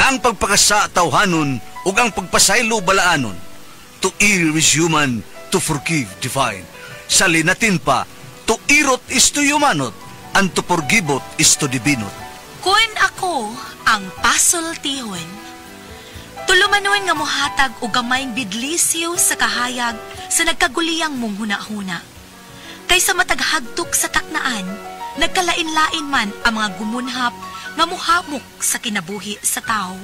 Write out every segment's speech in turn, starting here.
Nga ang pagpakasa tawhanon ug ang pagpasaylo balaanon. To err is human, to forgive divine. Sa Linatin pa, to irot is to humanot, and to forgivot is to divinot. Kun ako ang pasultihon, tulumanon nga mohatag og gamayng bidlisiw sa kahayag sa nagkaguliyang mong hunahuna. Kaysa mataghagtok sa taknaan, nagkalain-lain man ang mga gumunhap nga muhamok sa kinabuhi sa tao.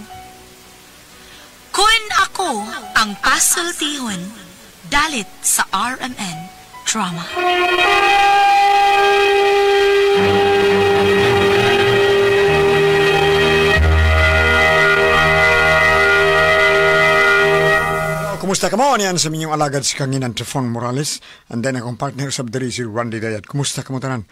Kun ako ang pasultihon, dalit sa RMN Drama. Kumusta ka mo? Niyan sa minyong alagad si Kanginan Trifon Morales. And then akong partner sa diri si Randy Dayat. Kumusta ka mo tanan?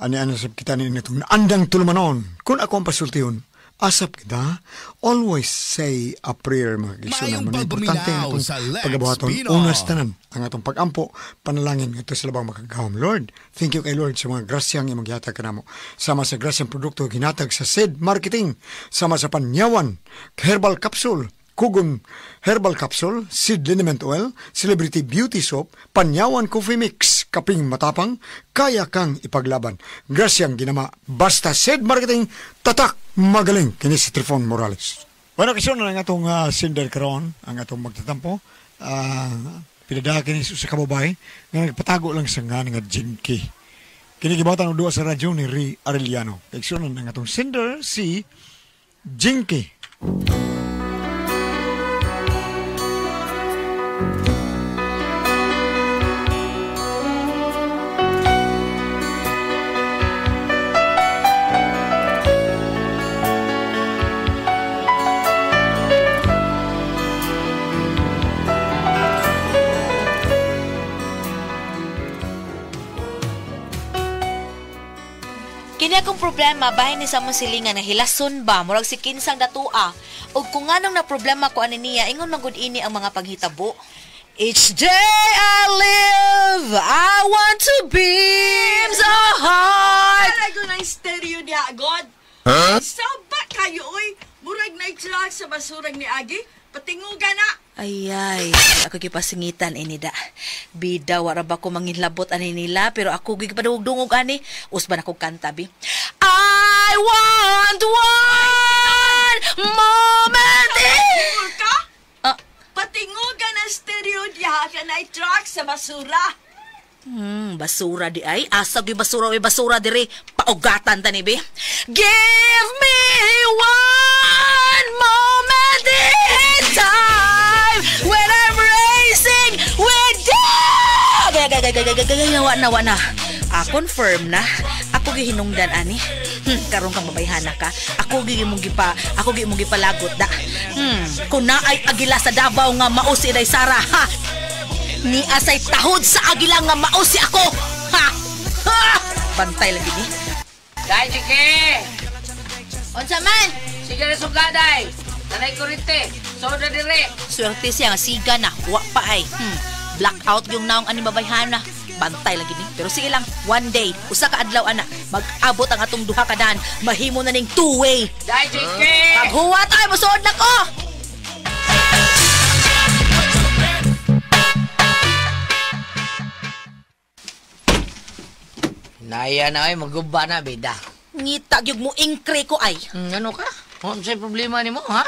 Ani-ani sa kita ni itong naandang tulumanon. Kung ako ang pasultihon, asap kita, always say a prayer mga kigsunan. Maayong Muna importante ang pagpaminaw atong sa Lex pagabuhaton. Pino. Unas tanan ang atong pagampo, panalangin ngadto sa labang makagahom. Lord, thank you kay Lord sa mga grasyang imong gihatag kanamo. Sama sa grasyang produkto ginatag sa Seed Marketing, sama sa Panyawan, Herbal Capsule, Kugon Herbal Capsule, Seed Liniment Oil, Celebrity Beauty Soap, Panyawan Coffee Mix, Kaping Matapang, kaya kang ipaglaban. Grasyang ginama, basta Seed Marketing, tatak magaling. Kini si Trifon Morales. Bueno, kasi na ang atong sender karon, ang atong magtatampo. Pinadaha kini sa kababay, nga nagpatago lang sa nga nga Jinky. Kini gibatan og duwa sa radyo ni Ri Arellano. Kaya na ang atong sender si Jinky. Kini akong problema bahin ni sa among silingan na hilason ba murag si kinsang datua ug kung nganong na problema ko ani niya ingon man gud ini ang mga panghitabo. Each day I live, I want to be so hard. Aray ko ng stereo niya, God. Huh? Saba kayo, oy. Murag na itlag sa basurag ni Agi. Patinguga na. Ayay, ako gipasingitan ini da. Bida wara ba ko manginlabot ani nila pero ako gipadungog ani. Usban ako kanta bi. I want one moment in Ka? Patinguga na stereo niya ka na itlag sa basura. Basura di ay. Asa gyud basura oy basura diri. Paugatan ta ni bi. Give me one moment in time when I'm racing with you. Wa na, wa na. Confirm na. Ako gihinungdan ani. Karon kang babayhana ka. Ako gi imong gipa, ako gi imong gipalagot da. Kun naay agila sa Davao nga mao si Inday Sara, ha. Ni asay tahod sa agila nga mao si ako. Ha. Ha. Bantay lagi ni. Dai Jiki. Unsa man? Sige na sugaday. Tanay kurinte. Soda dire. Swerte siya nga siga na. Wa pa ay. Blackout yung naong ani babayhana. Bantay lagi ni. Pero sige lang, one day, usa ka adlaw ana, mag-abot ang atong duha ka daan, mahimo na ning two-way. Dai Jiki. Paghuwa tayo, musuod na ko. Naya na ay maguba na bida. Ngita gyud mo ingkre ko ay. Ano ka? Ano sa problema nimo, ha?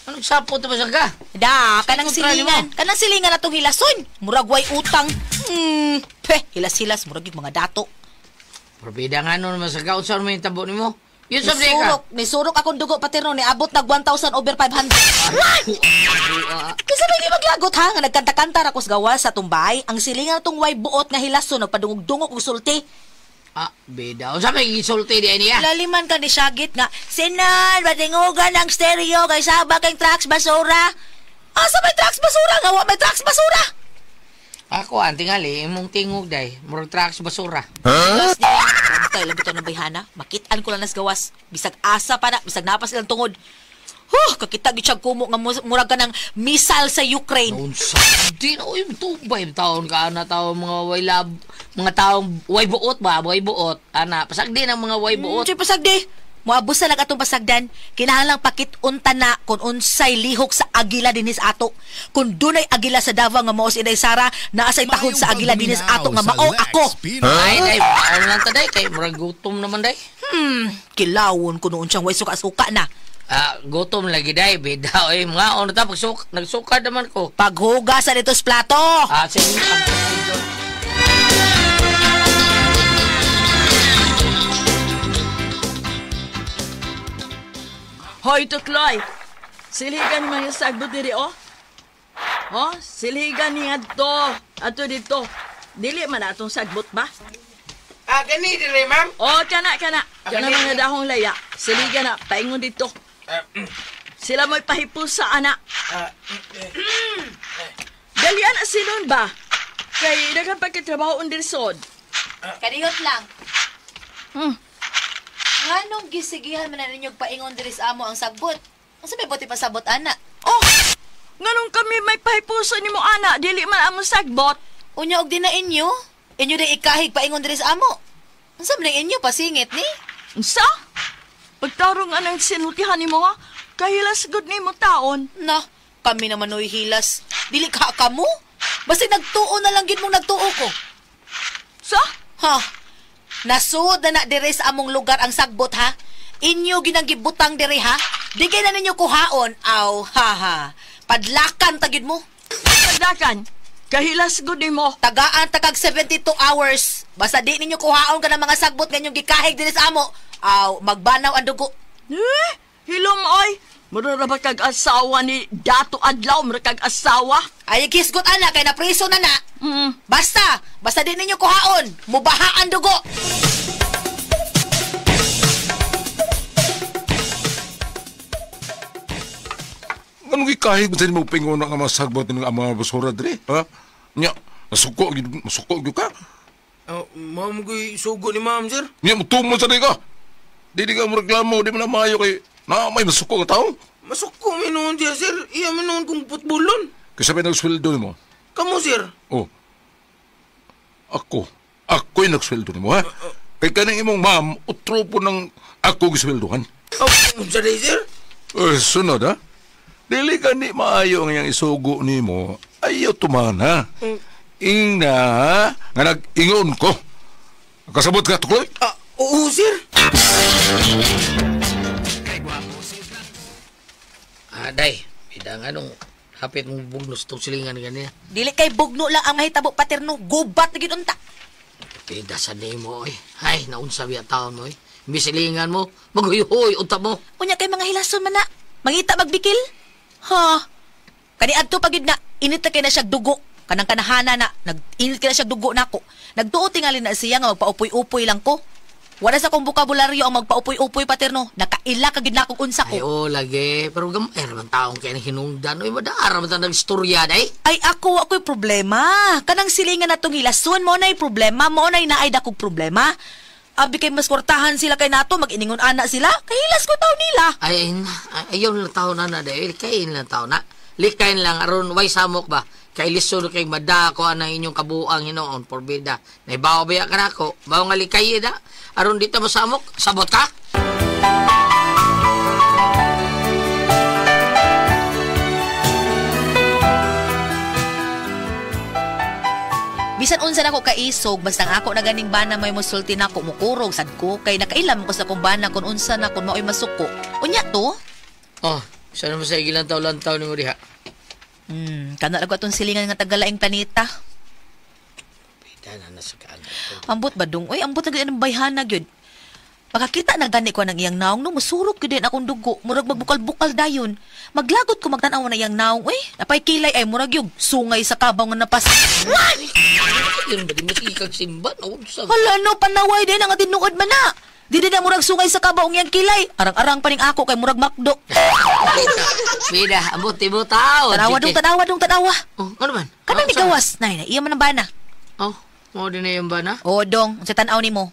Anong sapot ba siya ka? Da, kanang Kontra silingan. nimo. Kanang silingan atong hilason. Murag way utang. Peh, hilas-hilas murag gyud mga dato. Pero bida nga ano naman sa ka, unsa man yung tabo nimo? Yun sa ka. Nisurok, nisurok akong dugo paterno ni abot nag 1,000 over 500. Kasi may maglagot ha, nga nagkanta-kanta ra ko sa gawas sa tumbay. Ang silingan atong way buot nga hilason nagpadungog-dungog og sulti. Ah, bida. Unsa may gisulti di niya? Laliman ka ni Syagit nga, Sinan, batingugan ang stereo kay saba kay trucks basura. Asa may trucks basura? Nga wa may trucks basura. Ako, ang tingali, imong tingog day, murag trucks basura. Huh? Bantay lang bitaw ng bayhana. Makitaan ko lang nas gawas. Bisag asa pa na, bisag napas ilang tungod. Huh, kakita gyud siya kumo nga murag ka ng missile sa Ukraine. Unsa di na uy tubay taon ka na tao mga way lab, mga taong way buot ba, way buot ana pasagdi ng mga way buot. Pasagdi. Moabos na lang atong pasagdan, kinahanglang pakit-unta na kung unsay lihok sa agila dinis ato. Kung dunay agila sa Davao nga mao si Inday Sara, naa say tahod sa agila dinis ato nga mao ako. Ay, day, maon lang ta day kay murag gutom naman day. Kilawon ko noon siyang way suka-suka na. Ah, gutom lagi day, bida oy, mga ta pagsuk nagsuka naman ko. Paghugas sa ditos plato. Ah, sige. Hoy, Tukloy. Silhigan ni mga sagbot diri, oh. Oh, silhigan ni adto. Ato dito. Dili man atong sagbot ba? Ah, gani dire, ma'am. Oh, kana. Kana mga dahong laya. Silhigan na, paingon dito. Sila mo'y pahipusa, ana. Dalian na silon ba? Kay daghan pagkatrabaho undirsod. Kadiyot lang. Nganong gisigihan man na ninyo paingon diri sa amo ang sagbot? Unsa may buti pasabot ana? Oh, nganong kami may pahipuso nimo ana, dili man among sagbot. Unya og di na inyo. Inyo day ikahig paingon diri sa amo. Unsa man ang inyo pasingit ni? Unsa? Pagtarong anang sinultihan nimo ha, kahilas gud nimo taon. Na, kami naman oy hilas. Dili ka kamo. Basta nagtuo na lang gid mong nagtuo ko. Sa? Ha? Nasuod na na dire sa among lugar ang sagbot ha. Inyo ginang gibutang dire ha. Di kay na ninyo kuhaon. Aw, ha ha. Padlakan ta gid mo. Pagdakan, kahilas gud nimo. Tagaan takag 72 hours. Basta di ninyo kuhaon ka ng mga sagbot nga inyong gikahig dinhi sa amo. Aw, magbanaw ang dugo. Eh, hilom oy. Mura ra ba kag asawa ni Dato Adlaw, mura kag asawa? Ay, kisgot ana kay napriso na na. Basta, basta di ninyo kuhaon. Mubaha ang dugo. Anong ikahig mo sa mo pingon nga masagbot ng mga basura diri? Ha? Nya, masuko gyud ka. Oh, ma'am ko'y sugo ni ma'am, sir. Nya mutumo sa ka. Dili ka mo reklamo, di mo na maayo kay na may masuko ka tao. Masuko mi noon siya, sir. Iya mi noon kong putbulon. Kasi pa nagsweldo nimo. Kamo, sir. Oh. Ako. Ako'y nagsweldo nimo, ha? Kay kaning imong ma'am, utro po ng ako gisweldohan. Oh, unsa day, sir? Eh, sunod, ha? Dili ka ni maayo ang iyang isugo nimo, ayaw tuman, ha? Ingna, ha? Nga nag-ingon ko. Kasabot ka, Tukloy? Ah, oo, sir. Ah, day, bida nga nung hapit mong bugnos itong silingan ganyan. Dili kay bugno lang ang mahitabo paterno. Gubat na gid unta. Bida sa nimo, oy. Ay, naunsa biya taon mo, oy. Imbis silingan mo, maghuyhoy unta mo. Unya kay mga hilason man na. Mangita magbikil. Ha? Kani adto pagid na init na kay na siya dugo. Kanang kanahana na nag-init kay na siya dugo nako. Nagtuo tingali na siya nga magpaupoy-upoy lang ko. Wala sa akong bokabularyo ang magpaupoy-upoy paterno. Nakaila ka gid na akong unsa Ay, ko. oh, lagi. Pero gamay raman taong kaya hinungdan. Oy, madaara man taong nagstorya, day. Ay ako ako'y problema. Kanang silingan natong hilason mo na'y problema, mo na'y naay dakog problema. Abi kay mas kwartahan sila kay nato, mag-iningon ana sila. Kahilas ko taon nila. Ay, ayaw na taon na na, day. Likain lang taon na. Likain lang, aron way samok ba? Kay lisod kay madako ang inyong kabuang hinoon, porbida. Naibaw ba ka nako? Bawo nga likay da. Aron dito masamok, sabot ka? Bisan unsa nako kaisog, basta ang ako na ganing bana may musulti nako mukurog sad ko kay nakailam ko sa akong bana kung unsa na kun maoy masuko. Unya to? Oh, sana mo sa igilang taw-lantaw nimo diha. Kana ra ko atong silingan nga tagalaing planeta. Bida na nasa kaan. Ambot ba dong? Oy, ambot na gyud ang bayhana gyud. Makakita na gani ko ng iyang naong no, musurok gyud din akong dugo, murag magbukal-bukal dayon. Maglagot ko magtan-aw na iyang naong, uy. Napay kilay ay murag yung sungay sa kabaw nga napas. Yun ba di mo sige kag simba no? Sa Hala no, panaway din ang tinuod man na. Di din na murag sungay sa kabaw ang iyang kilay. Arang-arang pa ning ako kay murag makdo. Bida, ambot mo tao. Tanawa dong, tanawa dong, tanawa. Oh, ano man? Kanang Oh, ni gawas. Nay, na iya man ang bana. Oh, mo din na yung bana. O dong, unsa tan-aw nimo?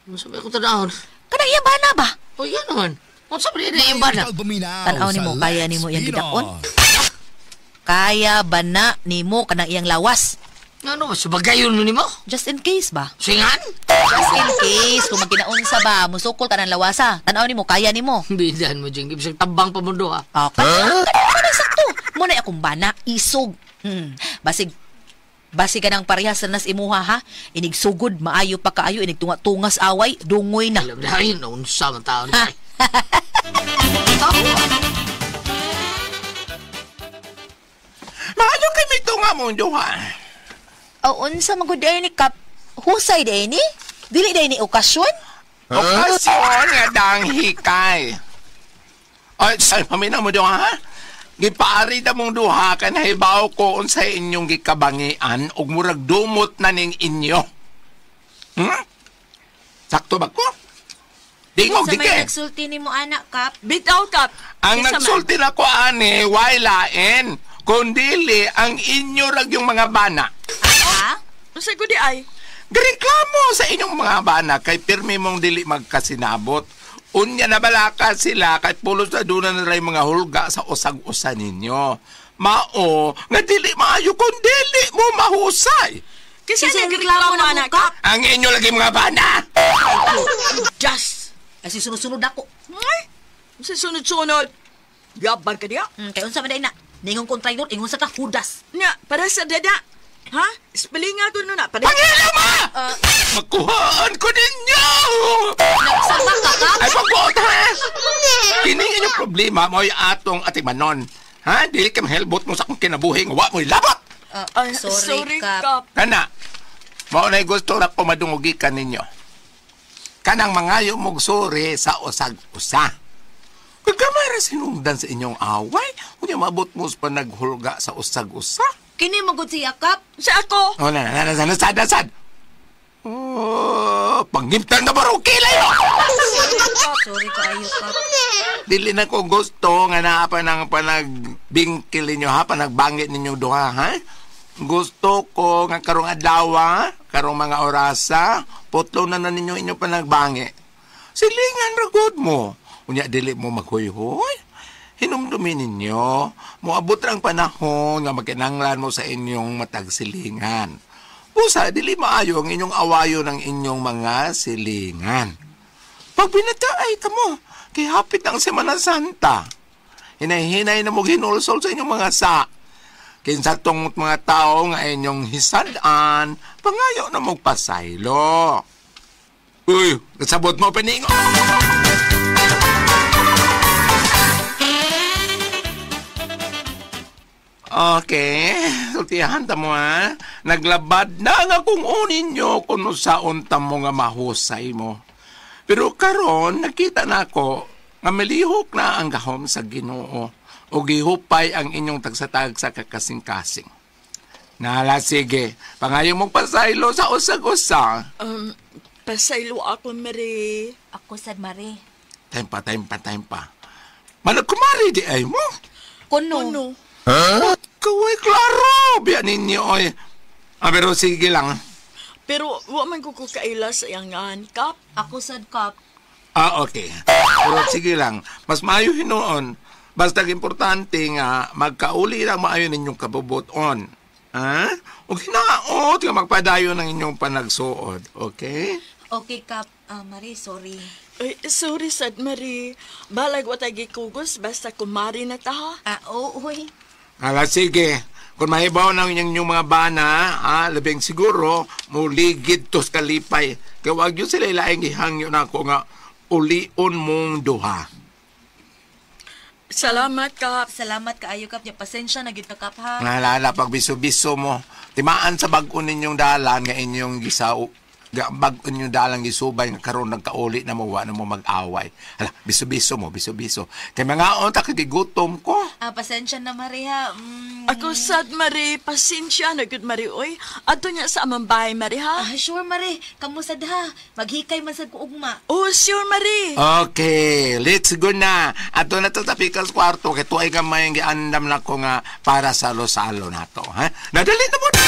Unsa ba ko tanawon? Kanang iya bana ba? Oh, yan naman. Unsa ba din yung bana? Tan-aw nimo, kaya nimo iyang gidakon? Kaya ba na nimo kanang iyang lawas? Ano, subagayon mo nimo? Just in case ba? Singan? Just in case, kung magkinaunsa ba, musukol ka ng lawasa. Tanaw nimo, kaya nimo. Bidan mo, Jing. Ibig tabang pa mundo, ha? Ah, huh? Kana sakto. Muna akong bana, isog. Basig ka ng parehas na nas imuha, ha? Inigsugod, maayo pa kaayo, inigtunga-tungas away, dungoy na. Alam na, ayun, unsa man tao na. Maayo kay may tunga mong duha. O, unsa magud ay ni Kap? Husay day ni? Dili day ni okasyon? Huh? Okasyon nga dang hikay. Ay, sa paminaw mo duha, ha? Gipaari na mong duha ka nahibaw ko unsay inyong gikabangian ug murag dumot na ning inyo. Sakto ba ko? Dingog, di di may nagsulti ni mo, anak, Kap? Bitaw, Kap. Ang nagsulti na ko, ani, way lain. Kundili ang inyo rag yung mga bana. Ha? Unsa ko di ay? Gireklamo sa inyong mga bana kay pirmi mong dili magkasinabot. Unya na balaka sila kay pulos na doon na nila mga hulga sa usag-usa ninyo. Mao, nga dili maayo kung dili mo mahusay. Kasi nagreklamo na mo, Kap. Ang inyo lagi mga bana. Just. Kasi sunod-sunod ako. Ay, unsa sunod-sunod? Yaban ka diya. Kay unsa man na. Ningon kong traidor, ingon sa ka Judas. Nya, para sa dada. Ha? Spelling ako nun na. Pangila ma! Makuhaan ko ninyo! Nagsama ka, Kap? Ay, pagbuot, ha? Kini inyong problema mo'y atong atimanon. Ha? Dili ka mahelbot mo sa akong kinabuhi nga wa mo'y labot! Sorry, Kap. Kana, maunay gusto na ko madungugi ka ninyo. Kanang mangayo mong suri sa usag-usa. Kagkamay ra sinungdan sa inyong away, unya mabot mo sa panaghulga sa usag-usa. Kini magud siya, Kap. Sa ako. Oh, na, na, na, na, sad, sad. Oh, pangimtang na baro, kilay mo! Sorry kaayo, Kap. Dili na ko gusto nga naa pa ng panagbingkil ninyo, ha? Panagbangit ninyo duha, ha? Gusto ko nga karong adlaw, karong mga orasa, putlo na na ninyo inyong panagbangi. Silingan ragod mo. Unya, dili mo maghoy-hoy. Hinumdumin ninyo, moabot ang panahon nga magkinanglan mo sa inyong matagsilingan. Busa, dili maayo ang inyong awayo ng inyong mga silingan. Pag binataay ka mo, kay hapit ang Semana Santa. Hinay-hinay na mo hinulsol sa inyong mga sa. Kinsa tong mga tao nga inyong hisadaan, pangayo na magpasaylo. Uy, kasabot mo, piningo! Okay, sultihan ta mo ha. Naglabad na nga kung unin nyo kung saon ta mo nga mahusay mo. Pero karon nakita na ako nga malihok na ang gahom sa Ginoo o gihupay ang inyong tagsatag sa kakasing-kasing. Nala, sige, pangayo mong pasaylo sa usag-usa. Pasaylo ako, Mary. Ako sad, Mary. Time pa. Managkumari di ay mo. Kuno. Huh? Kaway, klaro! Biya ninyo, oy. Ah, pero sige lang. Pero, wa man ko kaila sa iyangan, Kap. Ako sad, Kap. Ah, okay. Pero sige lang. Mas maayo hinuon. Basta importante nga, magkauli lang maayo ninyong kabubuton. Ha? O hinaot nga magpadayon ng inyong panagsuod. Okay? Okay, Kap. Marie, sorry. Ay, sorry sad, Marie. Balag wa tay gikugos, basta kumari na ta, ha? Ah, oo, uy. Ala, sige. Kung mahibaw ng inyong mga bana, ha, labing siguro, muligid tos kalipay. Kaya wag yun sila ilaing ihangyo na ako nga ulion mong duha. Salamat, Kap. Salamat kaayo, Kap. Ya, pasensya na gid ka, Kap, ha? Naalala, pag biso-biso mo, timaan sa bag-o ninyong dalan nga inyong gisao, bag-o ninyong dalan gisubay nga karon nagkauli na mo, wa na mo mag-away. Hala, biso-biso mo, biso-biso. Kay mga onta kagigutom ko. Ah, pasensya na, Marie, ha. Ako sad, Marie. Pasensya na gud, Marie, oy. Adto niya sa amang bahay, Marie, ha? Ah, sure, Marie. Kamusta ha? Maghikay man sad ko ugma. Oh, sure, Marie. Okay, let's go na. Ato na to sa pikas kwarto. Kay tuay gamay ang giandam na ko nga para salo-salo na to, ha? Nadali na mo na!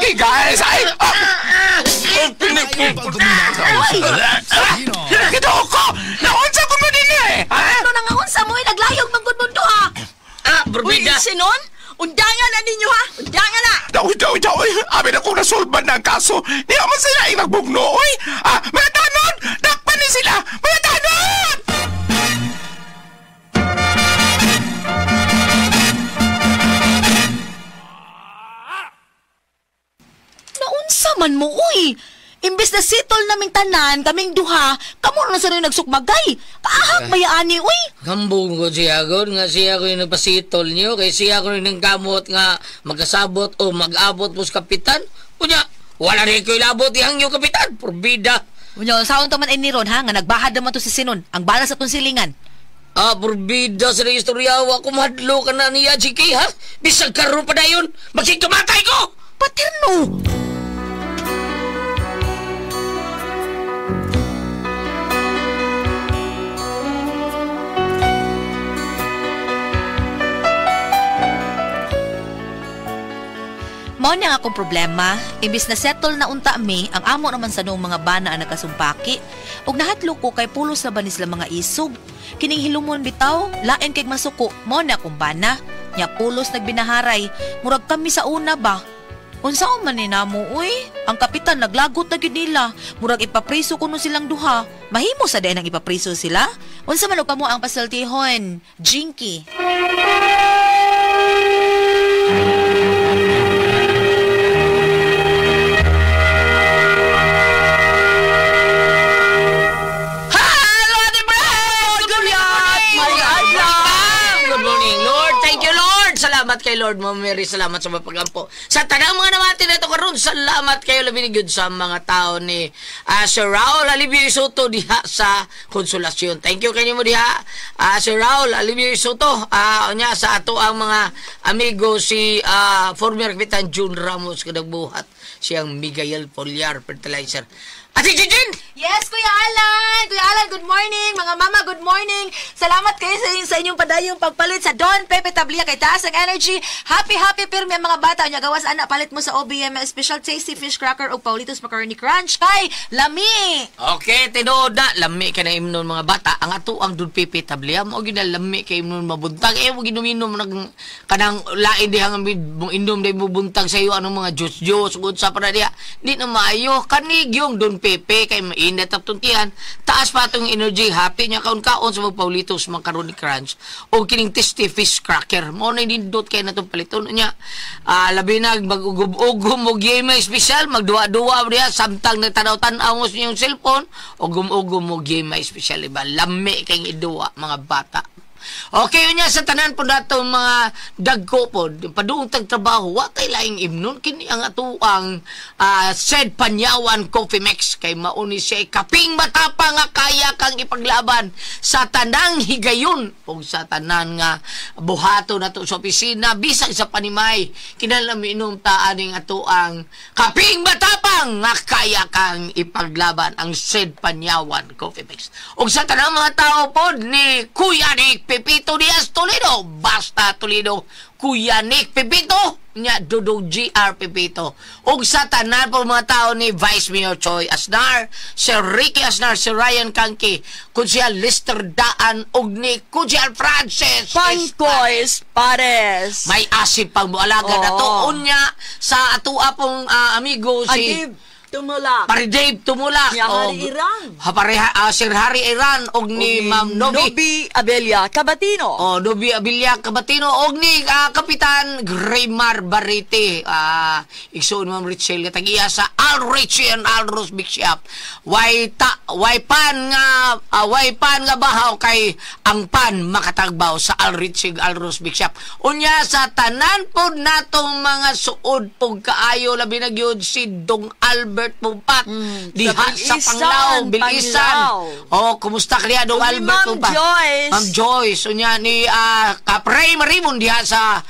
Okay, guys. Ay! Ginoo ko! Naunsa ko mo din eh! Ha? Uy, Sinon, undangan na ninyo ha! Undangan na! Daw, daw, daw. Abi na kong nasolban na ang kaso. Di man sila ay nagbugno, oy. Ah, mga tanod! Dakpan ni sila! Mga tanod! Naunsa man mo, uy! Imbes na sitol naming tanan, kaming duha, kamo na sa rin nagsukmagay. Kaahak mayaani, uy! Gambong ko siya, god, nga siya ko yung nagpasitol niyo, kay siya ko yung nanggamot nga magkasabot o mag-abot mo sa kapitan. Unya, wala rin ko ilabot iyang yung kapitan, purbida. Unya, saon ta man ay ni Ron, ha? Nga nagbahad naman to si Sinon, ang bala sa tong silingan. Ah, purbida sa istorya, wa kumadlo ka na niya, Jiki, ha? Bisag karon pa dayon, magsigtumatay ko! Paterno! Mao na nga akong problema, imbis na settle na unta mi, ang amo naman sa noong mga bana ang nagkasumpaki. Ug nahatlo ko kay pulos na ba ni sila mga isog. Kining hilumon bitaw, lain kay masuko, mao na akong bana. Nya pulos nagbinaharay, murag kami sa una ba? Unsaon man ni namo, uy? Ang kapitan naglagot na gyud nila. Murag ipapriso kuno silang duha. Mahimo sa diay nang ipapriso sila? Unsa man og kamo ang pasultihon, Jinky? Salamat kay Lord, Ma'am Mary. Salamat sa mapagampo. Sa tanang mga namati na ito karon, salamat kayo labi ni sa mga tao ni Sir Raul Alivio Soto diha sa Konsolasyon. Thank you kanyo mo diha, Sir Raul Alivio Soto. Unya sa ato ang mga amigo si former Kapitan June Ramos kadagbuhat siyang Miguel Poliar Fertilizer. Ate Jijin! Yes, Kuya Alan! Kuya Alan, good morning! Mga mama, good morning! Salamat kayo sa inyong padayong pagpalit sa Don Pepe Tablia kay taas ang energy. Happy, happy pirmi ang mga bata. Unya gawas, ana, palit mo sa OBM Special Tasty Fish Cracker o Paulitos Macaroni Crunch. Kay lami! Okay, tinuod na. Lami ka na imnon mga bata. Ang ato ang Don Pepe Tablia mo ginalami kay imnon mabuntag. Eh, mo ginuminom nag kanang lain dihang inom day mo buntag sa iyo anong mga juice-juice ug sa para diha. Di na maayo kanigyong Don Pepe kay mainit ang tuntihan. Taas pa itong energy. Happy niya kaon-kaon sa mga Paulitos Macaroni Crunch o kining Tasty Fish Cracker. Mao na nindot kay natong paliton niya. Labi na mag-ugom-ugom og game special, magduwa-duwa diha samtang nagtanaw-tanaw mo sa inyong cellphone, ugom-ugom og game special iba. Lami kay iduwa mga bata. Okay, yun niya sa tanan po nato mga dagko po, paduong tagtrabaho, watay laing imnon, kini ang atuang Said Panyawan Coffee Mix, kay mauni siya kaping matapa nga kaya kang ipaglaban sa tanang higayon, o sa tanan nga buhato nato sa opisina, bisag sa panimay, kinahanglan miinom ta aning atuang kaping matapang nga kaya kang ipaglaban ang Said Panyawan Coffee Mix. O sa tanang mga tao po ni Kuya Nick Pepito Diaz Toledo, basta Toledo, Kuya Nick Pepito, nya Dudong GR Pepito. Og sa tanan po mga tao ni Vice Mayor Choi Asnar, Sir Ricky Asnar, Sir Ryan Kanki, Kunsiya Lester Daan, og ni Kunsiya Francis Pangkoy Pares. May asip pang mualaga na to. Unya sa atua pong amigo si Tumulak. Pare Dave Tumulak. Ni Harry Iran. Sir Harry Iran og ni Ma'am Novi. Novi Abelia Cabatino. Oh, Novi Abelia Cabatino og ni Kapitan Greymar Barrete. Igsoon Ma'am Richelle nga tag-iya sa Al Richie and Al Rose Big Shop. Way pan nga bahaw kay ang pan makatagbaw sa Al Richie Al Rose Big Shop. Unya sa tanan pod natong mga suod pug kaayo labi na gyud si Dong Albert Pumpat diha sa Panglao, Bilisan. Oh, kumusta kaya Dong Albert Pumpat? Joyce. Ma'am Joyce, unya ni Kapray Marimon diha sa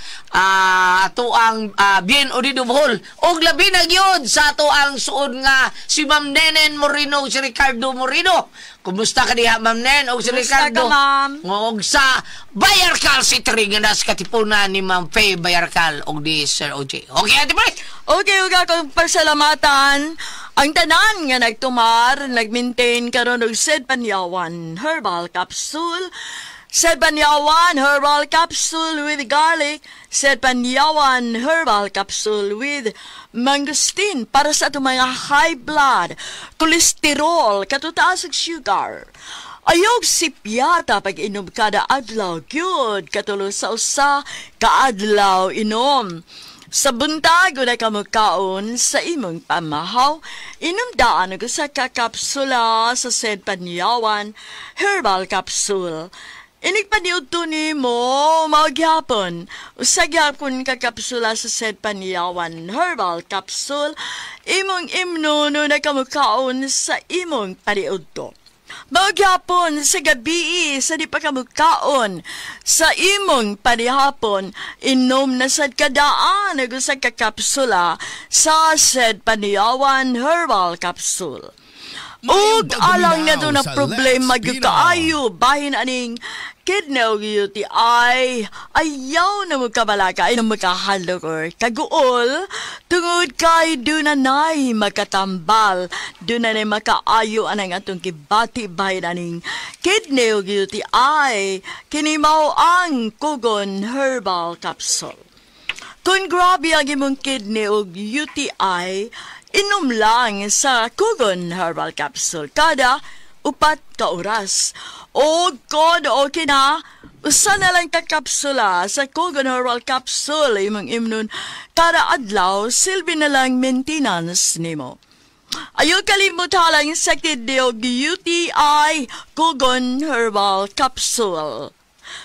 atuang Bien Odido Bohol. Og labi na gyud sa atuang suod nga si Ma'am Nenen Moreno si Ricardo Moreno. Kumusta ka diha Ma'am Nen og si Ricardo? Kumusta ka, ma'am? Og sa Bayarcal City nga nas katipunan ni Ma'am Faye Bayarcal og ni Sir OJ. Okay, Ate Brit? Okay, ug akong pasalamatan ang tanan nga nagtumar, nagmaintain karon og Said Panyawan Herbal Capsule. Sed Panyawan Herbal Capsule with Garlic, Sed Panyawan Herbal Capsule with Mangosteen para sa atong mga high blood, cholesterol, katutaas ug sugar. Ayog sipyata pag inom kada adlaw, gyud katulo sa usa ka adlaw inom. Sa buntag una ka mokaon sa imong pamahaw, inom daan og usa ka kapsula sa Sed Panyawan Herbal Capsule. Inig paniudto nimo mao gyapon usa gyapon ka kapsula sa Sed Panyawan Herbal Capsule imong imnon una ka mokaon sa imong paniudto. Mao gyapon sa gabii sa di pa ka mokaon sa imong panihapon, inom na sad kadaan og usa ka kapsula sa Sed Panyawan Herbal Capsule. Ug alang na na problema gyud kaayo bahin aning kidney ug UTI, ayaw na mo kabalaka, ay na makahadlok or kaguol tungod kay dunanay makatambal, dunanay makaayo anang atong gibati bahin aning kidney ug UTI. Kini mao ang Kugon Herbal Capsule. Kung grabe ang imong kidney ug UTI, inom lang sa Kugon Herbal Capsule kada 4 ka oras. O kung okay na, usa na lang ka kapsula sa Kugon Herbal Capsule imong imnon kada adlaw, silbi na lang maintenance nimo. Ayaw kalimutan lang sa kidney ug UTI, Kugon Herbal Capsule.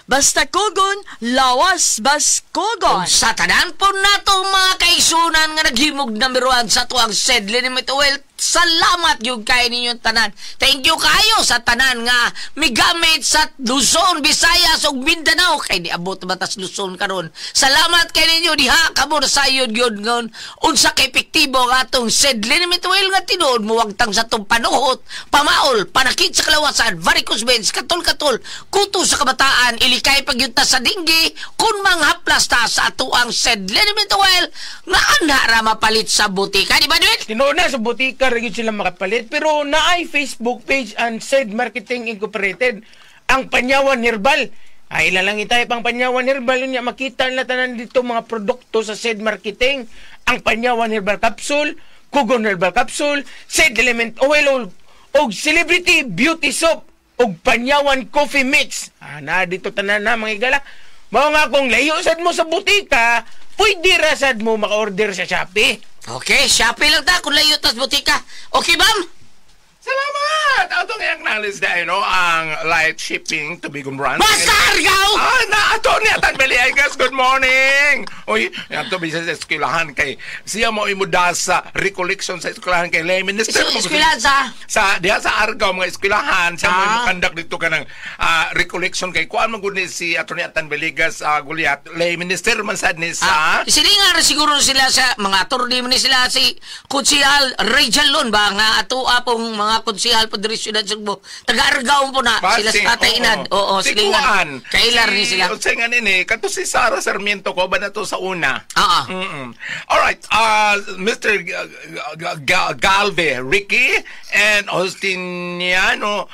Basta Kugon, lawas bas Kugon. Kung sa tanan po nato mga kaisunan nga naghimog number 1 sa tuang Sed Liniment Oil, salamat yung kayo ninyong tanan. Thank you kayo sa tanan nga migamit sa Luzon, Visayas ug Mindanao kay niabot batas Luzon karon. Salamat kay ninyo diha kamo sayod gyud ngon unsa ka epektibo ang atong Sed Liniment Oil nga tinuod muwagtang sa atong panuhot, pamaol, panakit sa kalawasan, varicose veins, katol-katol, kuto sa kabataan, ilikay pagyunta sa dinggi, kun manghaplas ta sa atuang Sed Liniment Oil nga anha ra mapalit sa butika, di ba Dwin? Tinuod na sa butika ra gyud sila makapalit, pero naay Facebook page ang Sed Marketing Incorporated, ang Panyawan Herbal. Ay ila lang itay pang Panyawan Herbal unya makita nila tanan dito mga produkto sa Sed Marketing, ang Panyawan Herbal Capsule, Kugon Herbal Capsule, Sed Element Oil og Celebrity Beauty Soap og Panyawan Coffee Mix. Na dito tanan na mga igala. Mao nga kung layo sad mo sa butika, pwede ra sad mo maka-order sa Shopee. Okay, Shopee lang ta kung layo tas butika. Okay, bam? Salamat! Atong i-acknowledge na no, ang Light Shipping to Bigon Branch. Basta Argao! Na, ato ni Atan Beliagas, good morning! Uy, ato bisa sa eskwelahan kay siya mo imuda sa recollection sa eskwelahan kay lay minister. Eskwelahan sa? Sa, diha sa Argao, mga eskwelahan, siya mo imukandak dito ka ng recollection kay kuan mo gud ni si ato ni Atan Beliagas Goliath, lay minister man sad ni sa... Silingan siguro sila sa mga attorney man ni sila si Konsihal Rachel Lon ba nga ato apong mga konsihal po diri siyudad Sugbo. Taga-Argao po na sila sa Tatay Inad. Oo, si silingan. Kailar ni sila. Si nga nini, kato si Sarah Sarmiento ko ba na to sa una? Oo. Alright, Mr. Galve, Ricky, and Austiniano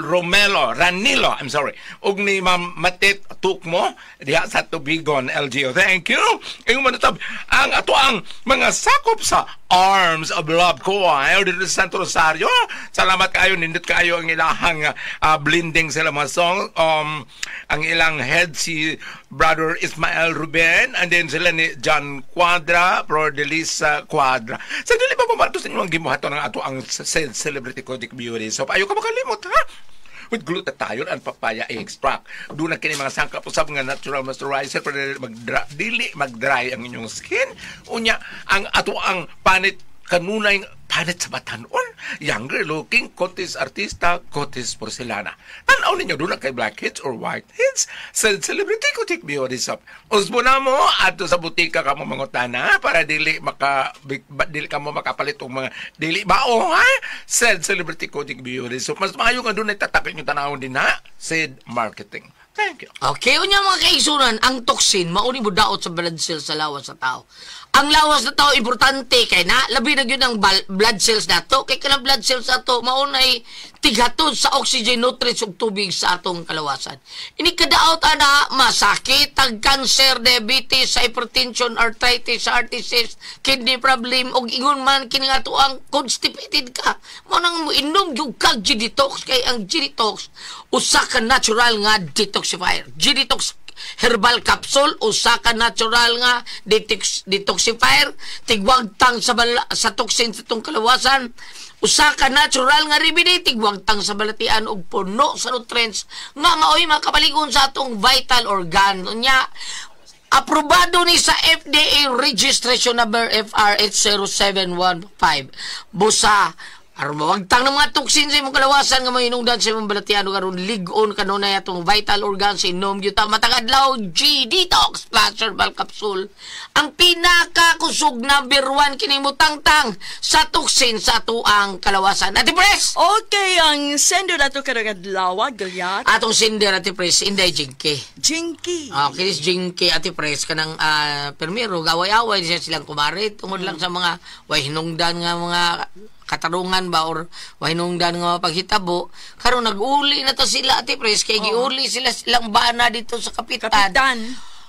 Romelo, Ranilo, I'm sorry. Ug ni Ma'am Matet Tukmo diha sa Tubigon LGU. Thank you. Ingon man tab ang ato ang mga sakop sa Arms of Love ko ay dito sa Santo Rosario. Salamat kayo, nindot kayo ang ilahang blending sila mga song. Ang ilang head si Brother Ismael Ruben, and then sila ni John Cuadra, Flor de Lisa Cuadra. Sa dili pa pumato sa inyong gimuhaton ang ato ang Celebrity Kojic Beauty. So ayo ka makalimot ha. With glutathione and papaya extract. Doon na kini mga sangkap usab nga natural moisturizer para dili mag-dry ang inyong skin. Unya ang ato ang panit kanunay panit sa batanon, younger looking, Cotis artista, Cotis porcelana. Tanaw ninyo doon na kay blackheads or whiteheads sa Celebrity Kojic Beauty Shop. Usbo na mo adto sa butika ka mo mangutana para dili dili ka mo makapalit og mga dili bao ha. Said Celebrity Kojic Beauty Shop. Mas maayo nga doon ay tatapin yung tanawon din ha. Said Marketing. Thank you. Okay, unya mga kaigsunan, ang toxin mauni mo daot sa blood cells sa lawas sa tao. Ang lawas sa tao importante kay na labi na gyud ang blood cells nato, kay kanang blood cells nato maunay tighatod sa oxygen, nutrients ug tubig sa atong kalawasan. Ini kadaot ana masakit ang cancer, diabetes, hypertension, arthritis, heart disease, kidney problem ug ingon man kini nga ato ang constipated ka. Mao nang moinom gyud kag G-Detox, kay ang G-Detox usa ka natural nga detoxifier. G-Detox herbal capsule usa ka natural nga detoxifier, tigwagtang sa sa toxin sa itong kalawasan, usa ka natural nga remedy, tigwagtang sa balatian ug puno sa nutrients nga maoy makapaligon sa atong vital organ. Unya aprobado ni sa FDA registration number FR 80715. Busa aron mawagtang ng mga toxin sa imong kalawasan nga mahinungdan sa imong balatian ug aron lig-on kanunay atong vital organs, inom gyud ta matag adlaw G Detox Plus Herbal Capsule. Ang pinakakusog number 1 kini mutangtang sa toxin sa atuang kalawasan. Ate Pres! Okay, ang sender nato karong adlaw, Goliath. Atong sender, Ate Pres, Inday Jinky. Jinky. Ah, kinis Jinky, Ate Pres, kanang permiro gaway-away siya silang kumare tungod lang sa mga way hinungdan nga mga katarungan ba or way hinungdan nga mga paghitabo. Karon nag-uli na to sila, Ate Pres, kay giuli sila silang bana dito sa kapitan. Kapitan.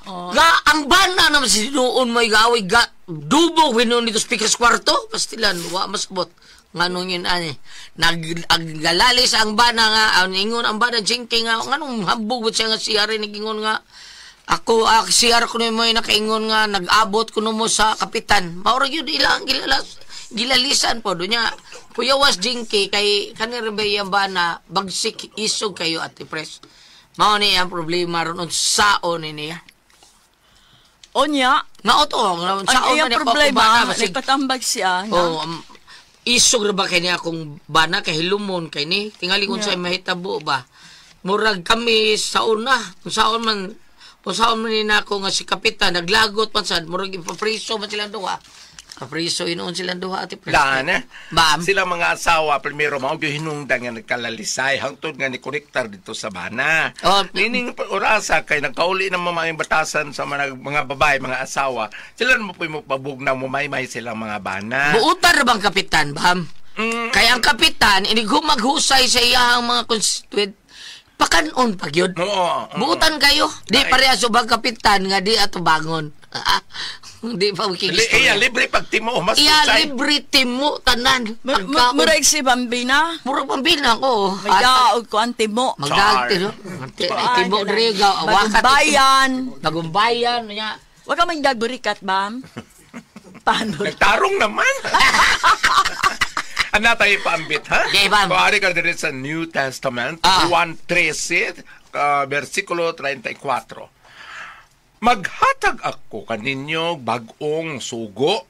Oh. Ga ang bana naman si noon may gaway ga dubog hinuon dito speakers kwarto, pastilan wa masabot nganong yun ani nag agalalis ang bana nga ang ingon ang bana Jinky nga nganong hambog siya nga siya rin nag-ingon nga ako CR ko mo nakaingon nga nag-abot kuno mo sa kapitan. Mao ra gyud ilang gilalisan po dunya. Kuya was Jinky kay kanir ba iyang bana bagsik isog kayo, Ate Pres. Mao ni ang problema ron unsaon ni niya. Onya, Nga to, nga ang unsaon iyang man ni problema, bana, basig nagpatambag siya nga. Oh, isog ra ba kay niya akong bana kay hilumon kay ni tingali kung sa mahitabo ba. Murag kami sa una, kung saon man ni nako nga si kapitan naglagot man sad, murag ipapriso man silang duha. Papriso inoon silang duha, Ate Pres. Daan eh. Bam. Sila mga asawa, primero, mao gyud hinungdan nga nagkalalisay hangtod nga ni konektar dito sa bana. Oh. Nining orasa kay nagkauli na mga batasan sa mga babae, mga asawa. Sila mo po mo pabugnaw mo maymay silang mga bana. Buutan ra bang kapitan, bam? Kay ang kapitan inig maghusay sa iyang mga constituent, pakanon pag yun. Oo. Buutan kayo. Di parehas ubang kapitan nga di ato bangon. Di pa Iya, libre pagtimo, mas Iya, usay. libre timo tanan. Pagkaon. Murag si Bambina. Murag pambina ko. May daog ko ang timo. Magdaag timo. Timo diri ga Bagong bayan. Bagong bayan nya. Wag ka man dagburikat, bam. Paano? Nagtarong naman. Ana tayo paambit, ha? Okay, bam. Kuwari ka diri sa New Testament, Juan 13, versikulo 34. Maghatag ako kaninyo bag-ong sugo,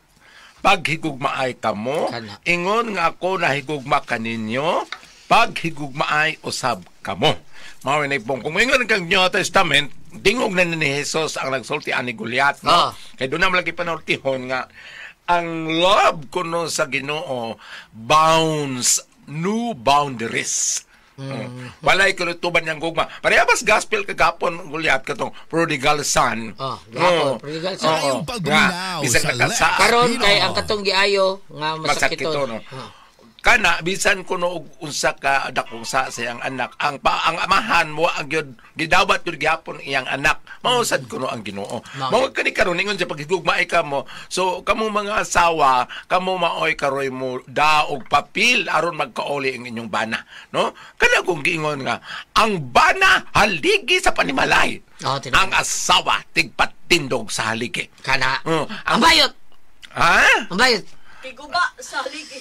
paghigugmaay kamo, Kana. ingon nga ako nahigugma kaninyo, paghigugmaay usab kamo. Mao ni pong kung ingon kang New Testament, dingog na ni Jesus ang nagsulti ani Goliath, no? Kay doon naman lagi panultihon nga ang love kuno sa Ginoo bounds new boundaries. Walay kalutuban niyang gugma. Parehas gospel kagapon Goliath katong prodigal son. Oh, gapon, prodigal son. Oo. Sayong pagbulinaw Nga, bisan sa nakasaad. Karon Pino. kay ang katong giayo nga Masakito, masakiton. no? Kana bisan kuno og unsa ka dakong sa iyang anak, ang ang amahan mo ang gyud gidawat gyud gihapon iyang anak. Mao sad kuno ang Ginoo. Mao. Mao kani karon ingon sa paghigugmaay kamo. So kamo mga asawa, kamo maoy karoy mo daog papel aron magkaoli ang inyong bana, no? Kana kung giingon nga ang bana haligi sa panimalay. Oh, tinuod. Ang asawa tigpatindog sa haligi. Kana. Oh, ang bayot. Ha? Ang bayot. Kiguba sa haligi.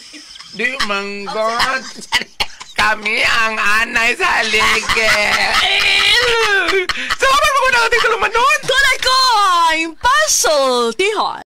Di manggot. Kami ang anay sa haligi. Salamat mo na ating tulumanon. Tunay ko ang pasultihon.